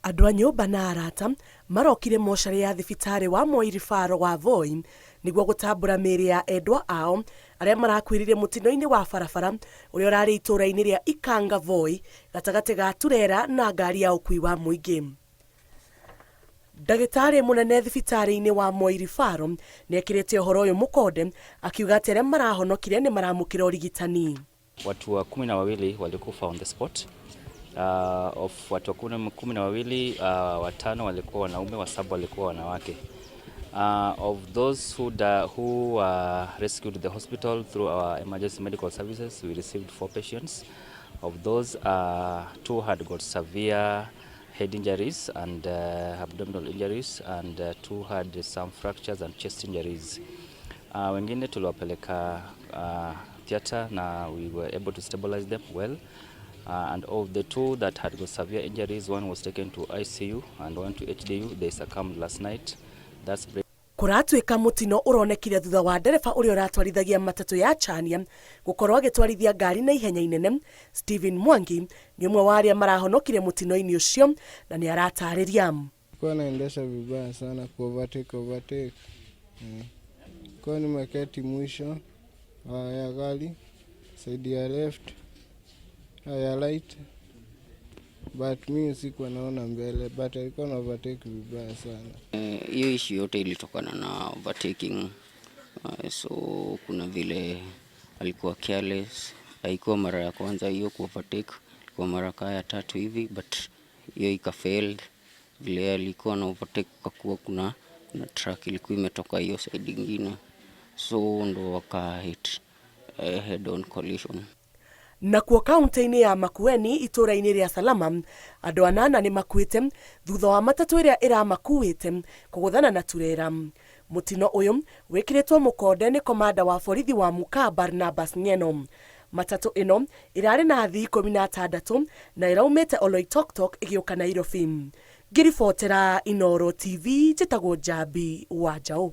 Andũ a nyũmba na arata marokire mocarĩ ya thibitarĩ wa Moi Referral wa Voi nĩguo gũtambũra mĩĩrĩ ya endwa ao arĩa marakuĩrĩire mũtino-inĩ wa barabara ũrĩa ũrarĩ itũũra-inĩ rĩa Ikanga Voi gatagatĩ ga turera na ngari ya ũkui wa mũingĩ. Ndagĩtarĩ mũnene thibitarĩ-inĩ wa Moi Referral nĩekĩrĩte ũhoro ũyũ mũkonde akiuga atĩ arĩa marahonokire nĩmaramũkĩra ũrigitani. Watu wa 12 walikufa on the spot. Of watu wa 12, watano walikuwa wanaume, wasaba walikuwa wanawake. Of those who were rescued to the hospital through our emergency medical services, we received 4 patients. Of those, 2 had got severe head injuries and abdominal injuries, and 2 had some fractures and chest injuries. Wengine tuliwapeleka theater na we were able to stabilize them well. And of the 2 that had got severe injuries, 1 was taken to ICU and 1 to HDU. They succumbed last night. That's Kũratuĩka mũtino ũronekire thutha wa ndereba ũrĩa ũratwarithagia matatũ ya Chania gũkorwo agĩtwarithia ngari na ihenya inene. Stephen Mwangi nĩ ũmwe wa arĩa marahonokire mũtino-inĩ ũcio na nĩ aratarĩria. Kwa naendesha vibaya sana, ku overtake overtake. Kwa nimeketi mwisho ya gari side ya left ya right, but mi sikuwa naona mbele, but alikuwa na overtake vibaya sana. Hiyo issue yote ilitokana na overtaking. So kuna vile alikuwa careless. Haikuwa mara ya kwanza hiyo ku overtake, ilikuwa mara kaa ya tatu hivi, but hiyo ika failed. Vile alikuwa na overtake kwa kuwa kuna truck ilikuwa imetoka hiyo side ingine, so ndo waka hit head on collision. Nakuo kaunti-inĩ ya Makueni itũũra-inĩ rĩa Salama andũ anana nĩ makuĩte thutha wa matatũ ĩrĩa ĩramakuĩte kũgũthana na turera. Mũtino ũyũ wĩkĩrĩtwo mũkonde nĩ komanda wa borithi wa Mukaa Barnabas Ng'eno. Matatũ ĩno ĩrarĩ na athii 16 na ĩraumĩte Oloitoktok ĩgĩũka Nairobi. Ngĩribotera Inooro TV njĩtagwo Njambi wa Njaũ.